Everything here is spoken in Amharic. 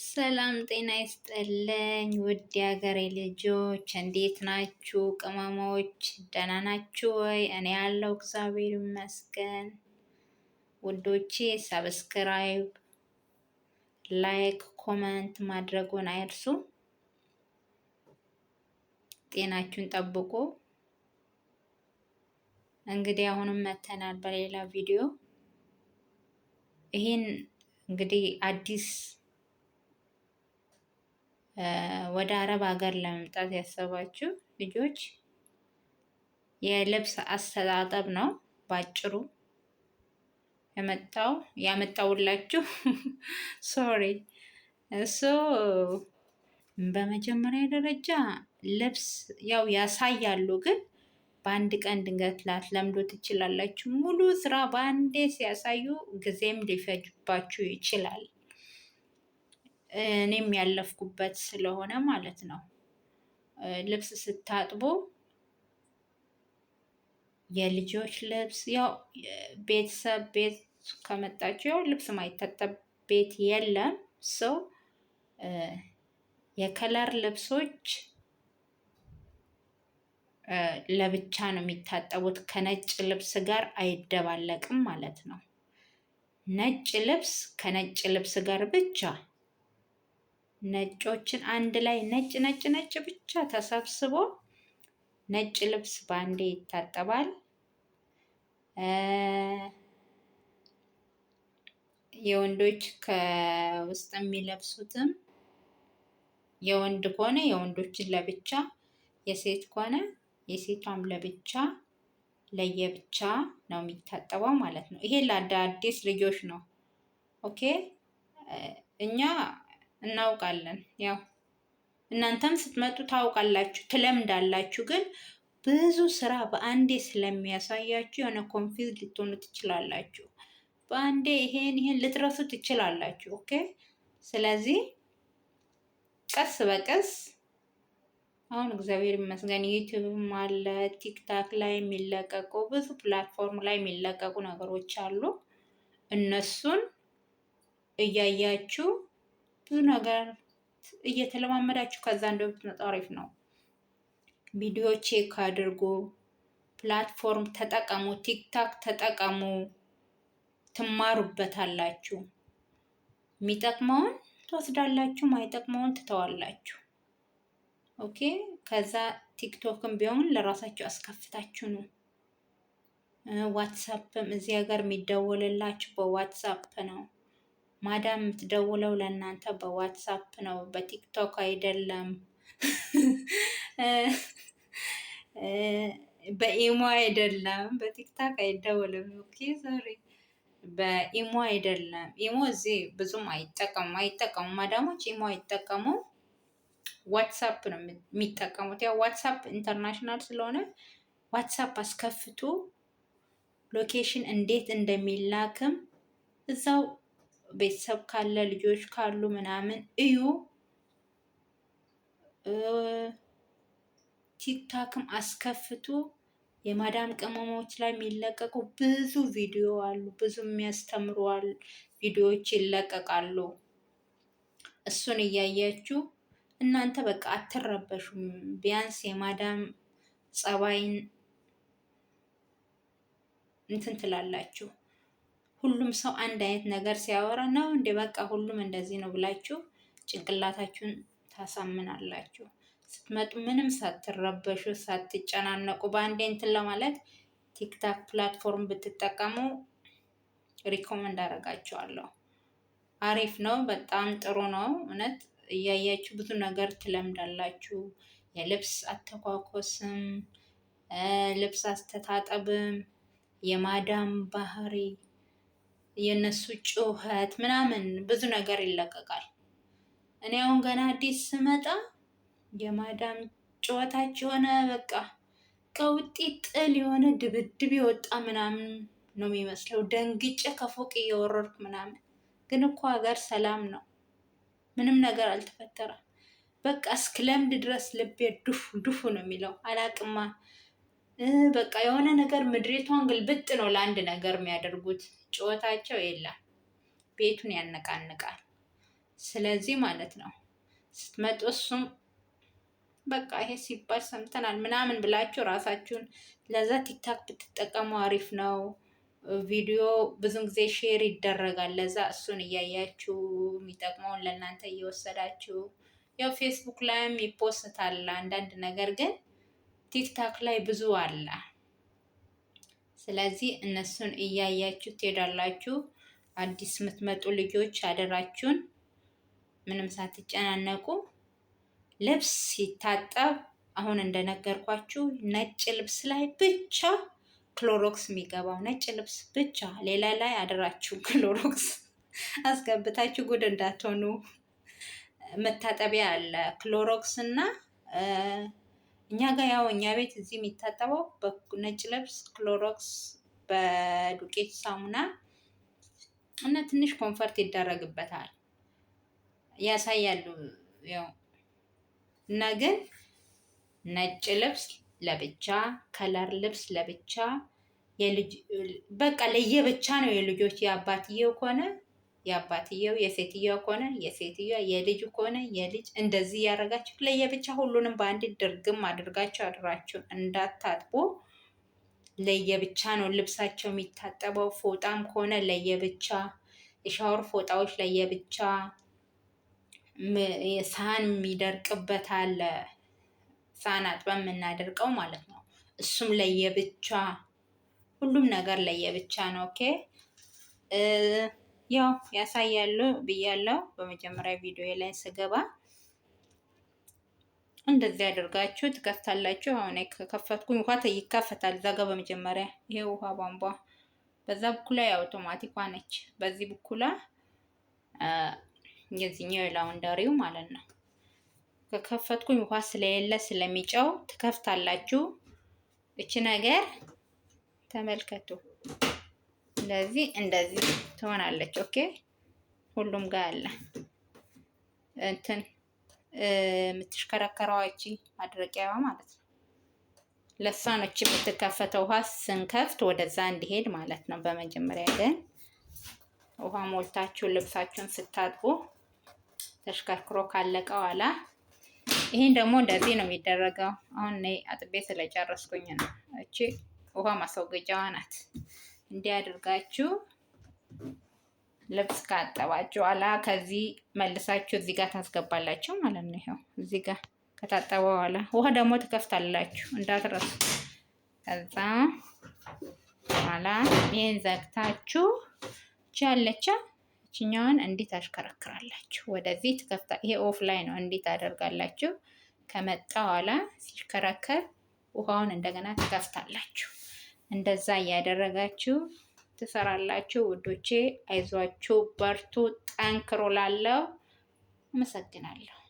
ሰላም ጤና ይስጥልኝ ውድ የሀገሬ ልጆች እንዴት ናችሁ? ቅመሞች ደህና ናችሁ ወይ? እኔ ያለው እግዚአብሔር ይመስገን። ውዶቼ subscribe፣ like፣ comment ማድረጉን አይርሱ። ጤናችሁን ጠብቁ። እንግዲህ አሁንም መተናል በሌላ ቪዲዮ። ይህን እንግዲህ አዲስ ወደ አረብ ሀገር ለመምጣት ያሰባችሁ ልጆች የልብስ አስተጣጠብ ነው ባጭሩ የመጣው ያመጣውላችሁ። Sorry። እሱ በመጀመሪያ ደረጃ ልብስ ያው ያሳያሉ፣ ግን በአንድ ቀን ድንገት ላትለምዱ ትችላላችሁ። ሙሉ ስራ በአንዴ ሲያሳዩ ጊዜም ሊፈጅባችሁ ይችላል። እኔም ያለፍኩበት ስለሆነ ማለት ነው። ልብስ ስታጥቡ የልጆች ልብስ ያው ቤተሰብ ቤት ከመጣችሁ ያው ልብስ ማይታጠብ ቤት የለም። ሰው የ color ልብሶች ለብቻ ነው የሚታጠቡት። ከነጭ ልብስ ጋር አይደባለቅም ማለት ነው። ነጭ ልብስ ከነጭ ልብስ ጋር ብቻ፣ ነጮችን አንድ ላይ ነጭ ነጭ ነጭ ብቻ ተሰብስቦ ነጭ ልብስ በአንዴ ይታጠባል። የወንዶች ከውስጥ የሚለብሱትም የወንድ ከሆነ የወንዶችን ለብቻ፣ የሴት ከሆነ የሴቷም ለብቻ ለየብቻ ነው የሚታጠበው ማለት ነው። ይሄ ለአዳዲስ ልጆች ነው። Okay፣ እኛ እናውቃለን። ያው እናንተም ስትመጡ ታውቃላችሁ፣ ትለምዳላችሁ። ግን ብዙ ስራ በአንዴ ስለሚያሳያችሁ የሆነ confuse ልትሆኑ ትችላላችሁ። በአንዴ ይሄን ይሄን ልትረሱ ትችላላችሁ። Okay፣ ስለዚህ ቀስ በቀስ አሁን እግዚአብሔር ይመስገን ዩቲዩብም አለ፣ ቲክቶክ ላይ የሚለቀቁ ብዙ platform ላይ የሚለቀቁ ነገሮች አሉ። እነሱን እያያችሁ ብዙ ነገር እየተለማመዳችሁ ከዛ እንደው ብትመጡ አሪፍ ነው። ቪዲዮ check አድርጉ፣ platform ተጠቀሙ፣ ቲክቶክ ተጠቀሙ፣ ትማሩበታላችሁ። የሚጠቅመውን ትወስዳላችሁ፣ ማይጠቅመውን ትተዋላችሁ። Okay፣ ከዛ ቲክቶክም ቢሆን ለራሳችሁ አስከፍታችሁ ነው። ዋትሳፕም እዚህ ሀገር የሚደወልላችሁ በዋትሳፕ ነው። ማዳም የምትደውለው ለእናንተ በዋትሳፕ ነው፣ በቲክቶክ አይደለም፣ በኢሞ አይደለም፣ በቲክቶክ አይደውልም። Okay sorry፣ በኢሞ አይደለም። ኢሞ እዚህ ብዙም አይጠቀሙም አይጠቀሙም፣ ማዳሞች ኢሞ አይጠቀሙም። ዋትሳፕ ነው የሚጠቀሙት። ያው ዋትሳፕ international ስለሆነ ዋትሳፕ አስከፍቱ። Location እንዴት እንደሚላክም እዛው ቤተሰብ ካለ ልጆች ካሉ ምናምን እዩ። ቲክቶክም አስከፍቱ። የማዳም ቅመሞች ላይ የሚለቀቁ ብዙ ቪዲዮ አሉ፣ ብዙ የሚያስተምሩ አሉ፣ ቪዲዮዎች ይለቀቃሉ። እሱን እያያችሁ እናንተ በቃ አትረበሹም። ቢያንስ የማዳም ጸባይን እንትን ትላላችሁ። ሁሉም ሰው አንድ አይነት ነገር ሲያወራ ነው እንደ በቃ ሁሉም እንደዚህ ነው ብላችሁ ጭንቅላታችሁን ታሳምናላችሁ። ስትመጡ ምንም ሳትረበሹ ሳትጨናነቁ በአንዴ እንትን ለማለት ቲክቶክ platform ብትጠቀሙ recommend አደርጋችኋለሁ። አሪፍ ነው፣ በጣም ጥሩ ነው። እውነት እያያችሁ ብዙ ነገር ትለምዳላችሁ። የልብስ አተኳኮስም፣ ልብስ አስተጣጠብም፣ የማዳም ባህሪ፣ የእነሱ ጩኸት ምናምን ብዙ ነገር ይለቀቃል። እኔ አሁን ገና አዲስ ስመጣ የማዳም ጩኸታቸው የሆነ በቃ ቀውጢ ጥል የሆነ ድብድብ የወጣ ምናምን ነው የሚመስለው። ደንግጬ ከፎቅ እየወረድኩ ምናምን፣ ግን እኮ ሀገር ሰላም ነው፣ ምንም ነገር አልተፈጠረም። በቃ እስክለምድ ድረስ ልቤ ዱፍ ዱፍ ነው የሚለው። አላቅማ በቃ የሆነ ነገር ምድሪቷን ግልብጥ ነው ለአንድ ነገር የሚያደርጉት። ጩኸታቸው የለም፣ ቤቱን ያነቃንቃል። ስለዚህ ማለት ነው ስትመጡ እሱም በቃ ይሄ ሲባል ሰምተናል ምናምን ብላችሁ ራሳችሁን ለዛ ቲክታክ ብትጠቀሙ አሪፍ ነው። ቪዲዮ ብዙን ጊዜ share ይደረጋል። ለዛ እሱን እያያችሁ የሚጠቅመውን ለእናንተ እየወሰዳችሁ ያው ፌስቡክ ላይም ይፖስታል አንዳንድ ነገር፣ ግን ቲክታክ ላይ ብዙ አለ። ስለዚህ እነሱን እያያችሁ ትሄዳላችሁ። አዲስ የምትመጡ ልጆች አደራችሁን ምንም ሳትጨናነቁ ልብስ ሲታጠብ አሁን እንደነገርኳችሁ ነጭ ልብስ ላይ ብቻ ክሎሮክስ የሚገባው ነጭ ልብስ ብቻ፣ ሌላ ላይ አደራችሁ ክሎሮክስ አስገብታችሁ ጉድ እንዳትሆኑ። መታጠቢያ አለ ክሎሮክስ እና እኛ ጋር ያው እኛ ቤት እዚህ የሚታጠበው በነጭ ልብስ ክሎሮክስ በዱቄት ሳሙና እና ትንሽ ኮንፈርት ይደረግበታል ያሳያሉ። ያው እና ግን ነጭ ልብስ ለብቻ፣ color ልብስ ለብቻ፣ የልጅ በቃ ለየብቻ ነው የልጆች። የአባትየው ከሆነ የአባትየው፣ የሴትየው ከሆነ የሴትየዋ፣ የልጁ ከሆነ የልጅ፣ እንደዚህ ያደረጋችሁ ለየብቻ ሁሉንም በአንድ ድርግም አድርጋችሁ አድራችሁ እንዳታጥቡ። ለየብቻ ነው ልብሳቸው የሚታጠበው። ፎጣም ከሆነ ለየብቻ፣ የሻወር ፎጣዎች ለየብቻ፣ ሳህን የሚደርቅበት አለ፣ ሳህን አጥበን የምናደርቀው ማለት ነው። እሱም ለየብቻ፣ ሁሉም ነገር ለየብቻ ነው። Okay ያው ያሳያሉ ብያለው በመጀመሪያ ቪዲዮ ላይ ስገባ እንደዚህ አድርጋችሁ ትከፍታላችሁ። አሁን ከከፈትኩኝ ውሃ ይከፈታል። እዛ ጋ በመጀመሪያ ይሄ ውሃ ቧንቧ በዛ በኩላ የአውቶማቲኳ ነች። በዚህ በኩላ የዚህኛው የ laundry ው ማለት ነው። ከከፈትኩኝ ውሃ ስለሌለ ስለሚጨው ትከፍታላችሁ። እቺ ነገር ተመልከቱ። እንደዚህ እንደዚህ ትሆናለች። Okay ሁሉም ጋር አለ እንትን የምትሽከረከረዋ እቺ ማድረቂያዋ ማለት ነው። ለሷ ነው እቺ የምትከፈተው። ውሃ ስንከፍት ወደዛ እንዲሄድ ማለት ነው። በመጀመሪያ ግን ውሃ ሞልታችሁ ልብሳችሁን ስታጥቡ ተሽከርክሮ ካለቀ ኋላ ይሄን ደግሞ እንደዚህ ነው የሚደረገው። አሁን እኔ አጥቤ ስለጨረስኩኝ ነው። እቺ ውሃ ማስወገጃዋ ናት። እንዲህ አድርጋችሁ ልብስ ካጠባችሁ ኋላ ከዚህ መልሳችሁ እዚህ ጋር ታስገባላችሁ ማለት ነው። ይኸው እዚህ ጋር ከታጠበ በኋላ ውሃ ደግሞ ትከፍታላችሁ እንዳትረሱ። ከዛ በኋላ ይሄን ዘግታችሁ ያለቻ እችኛዋን እንዲህ ታሽከረክራላችሁ። ወደዚህ ትከፍታ። ይሄ off ላይ ነው። እንዲህ ታደርጋላችሁ። ከመጣ ኋላ ሲሽከረከር ውሃውን እንደገና ትከፍታላችሁ። እንደዛ እያደረጋችሁ ትሰራላችሁ ውዶቼ። አይዟችሁ፣ በርቱ፣ ጠንክሮ ላለው አመሰግናለሁ።